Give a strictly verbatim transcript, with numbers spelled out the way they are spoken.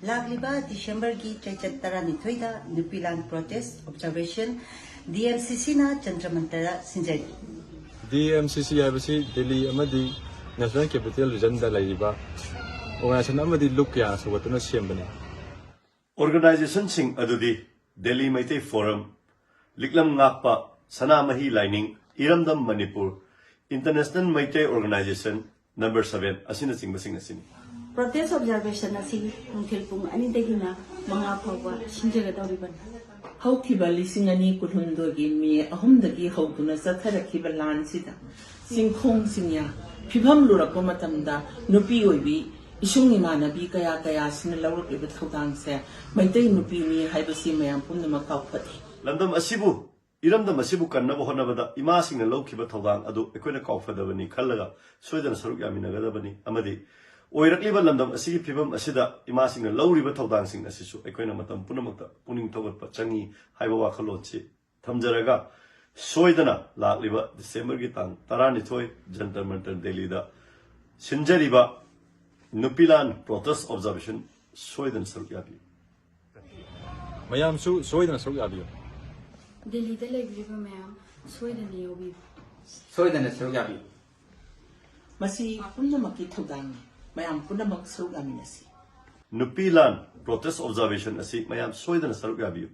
ꯂꯥꯛꯂꯤꯕ ꯗꯤꯁꯦꯝꯕꯔꯒꯤ ꯆꯩꯆꯠ ꯇꯔꯥꯅꯤꯊꯣꯏꯗ ꯅꯨꯄꯤ ꯂꯥꯟ protest observation D M C ꯁꯤꯅ ꯖꯟꯇꯔ ꯃꯟꯇꯔꯗ ꯁꯤꯟꯖꯔꯤ꯫ ꯗꯤ ꯑꯦꯝ ꯁꯤ ꯁꯤ ꯍꯥꯏꯕꯁꯤ ꯗꯤꯜꯂꯤ ꯑꯃꯗꯤ ꯅꯦꯁꯅꯦꯜ ꯀꯦꯄꯤꯇꯦꯜ ꯔꯤꯖꯟꯗ ꯂꯩꯔꯤꯕ ꯑꯣꯔꯒꯅꯥꯏꯖꯦꯁꯟ ꯑꯃꯗꯤ ꯂꯨꯞ ꯀꯌꯥ ꯁꯧꯒꯠꯇꯨꯅ ꯁꯦꯝꯕꯅꯤ꯫ ꯑꯣꯔꯒꯅꯥꯏꯖꯦꯁꯟꯁꯤꯡ ꯑꯗꯨꯗꯤ ꯗꯦꯜꯂꯤ ꯃꯩꯇꯩ ꯐꯣꯔꯝ, ꯂꯤꯛꯂꯝ ꯉꯥꯛꯄ, ꯁꯅꯥꯃꯍꯤ ꯂꯥꯏꯅꯤꯡ, ꯏꯔꯝꯗꯝ Manipur, international Meitei organization number seven ꯑꯁꯤꯅꯆꯤꯡꯕꯁꯤꯡ ꯑꯁꯤꯅꯤ꯫ ꯄ꯭ꯔꯣꯇꯦꯁ ꯑꯣꯕꯖꯥꯔꯕꯦꯁꯟ ꯑꯁꯤ ꯅꯨꯡꯊꯤꯜ ꯄꯨꯡ ꯑꯅꯤꯗꯒꯤꯅ ꯃꯉꯥ ꯐꯥꯎꯕ ꯁꯤꯟꯖꯒꯗꯧꯔꯤꯕꯅꯤ꯫ ꯍꯧꯈꯤꯕ ꯂꯤꯁꯤꯡ ꯑꯅꯤ ꯀꯨꯟꯍꯨꯝꯗꯣꯏꯒꯤ ꯃꯦ ꯑꯍꯨꯝꯗꯒꯤ ꯍꯧꯗꯨꯅ ꯆꯠꯊꯔꯛꯈꯤꯕ ꯂꯥꯟꯁꯤꯗ ꯆꯤꯡꯈꯣꯡ ꯆꯤꯡꯌꯥ ꯐꯤꯕꯝ ꯂꯨꯔꯛꯄ ꯃꯇꯝꯗ ꯅꯨꯄꯤ ꯑꯣꯏꯕꯤ ꯏꯁꯨꯡ ꯏꯃꯥꯟꯅꯕꯤ ꯀꯌꯥ ꯀꯌꯥꯁꯤꯅ ꯂꯧꯔꯛꯂꯤꯕ ꯊꯧꯗꯥꯡꯁꯦ ꯃꯩꯇꯩ ꯅꯨꯄꯤꯅꯤ ꯍꯥꯏꯕꯁꯤ ꯃꯌꯥꯝ ꯄꯨꯝꯅꯃꯛ ꯀꯥꯎꯐꯗꯦ꯫ ꯂꯝꯗꯝ ꯑꯁꯤꯕꯨ, ꯏꯔꯝꯗꯝ ꯑꯁꯤꯕꯨ ꯀꯟꯅꯕ ꯍꯣꯠꯅꯕꯗ ꯏꯃꯥꯁꯤꯡꯅ ꯂꯧꯈꯤꯕ ꯊꯧꯗꯥꯡ ꯑꯗꯨ ꯑꯩꯈꯣꯏꯅ ꯀꯥꯎꯐꯗꯕꯅꯤ ꯈꯜꯂꯒ ꯁꯣꯏꯗꯅ ꯁꯔꯨꯛ ꯌꯥꯃꯤꯟꯅꯒꯗꯕꯅꯤ ꯑꯃꯗꯤ ꯑꯣꯏꯔꯛꯂꯤꯕ ꯂꯝꯗꯝ ꯑꯁꯤꯒꯤ ꯐꯤꯕꯝ ꯑꯁꯤꯗ ꯏꯃꯥꯁꯤꯡꯅ ꯂꯧꯔꯤꯕ ꯊꯧꯗꯥꯡꯁꯤꯡ ꯑꯁꯤꯁꯨ ꯑꯩꯈꯣꯏꯅ ꯃꯇꯝ ꯄꯨꯝꯅꯃꯛꯇ ꯄꯨꯛꯅꯤꯡ ꯊꯧꯒꯠꯄ ꯆꯪꯏ ꯍꯥꯏꯕ ꯋꯥꯈꯜꯂꯣꯟꯁꯤ ꯊꯝꯖꯔꯒ, ꯁꯣꯏꯗꯅ ꯂꯥꯛꯂꯤꯕ ꯗꯤꯁꯦꯝꯕꯔꯒꯤ ꯇꯥꯡ ꯇꯔꯥꯅꯤꯊꯣꯏ ꯖꯟꯇꯔ ꯃꯟꯇꯔ ꯗꯦꯜꯂꯤꯗ ꯁꯤꯟꯖꯔꯤꯕ ꯅꯨꯄꯤ ꯂꯥꯟ ꯄ꯭ꯔꯣꯇꯦꯁ ꯑꯣꯕꯖꯥꯔꯕꯦꯁꯟ ꯁꯣꯏꯗꯅ ꯁꯔꯨꯛ ꯌꯥꯕꯤꯌꯨ꯫ ꯃꯌꯥꯝꯁꯨ ꯁꯣꯏꯗꯅ ꯁꯔꯨꯛ ꯌꯥꯕꯤꯌꯨ꯫ ꯗꯦꯜꯂꯤꯗ ꯂꯩꯕꯤꯔꯤꯕ ꯃꯌꯥꯝ ꯁꯣꯏꯗꯅ ꯌꯥꯎꯕꯤꯌꯨ꯫ ꯁꯣꯏꯗꯅ ꯁꯔꯨꯛ ꯌꯥꯕꯤꯌꯨ꯫ ꯃꯁꯤ ꯄꯨꯝꯅꯃꯛꯀꯤ ꯊꯧꯗꯥꯡꯅꯤ꯫ ꯃꯌꯥꯝ ꯄꯨꯝꯅꯃꯛ ꯁꯔꯨꯛ ꯌꯥꯃꯤꯟꯅꯁꯤ꯫ ꯅꯨꯄꯤ ꯂꯥꯟ ꯄ꯭ꯔꯣꯇꯦꯁ ꯑꯣꯕꯖꯥꯔꯕꯦꯁꯟ ꯑꯁꯤ ꯃꯌꯥꯝ ꯁꯣꯏꯗꯅ ꯁꯔꯨꯛ ꯌꯥꯕꯤꯌꯨ꯫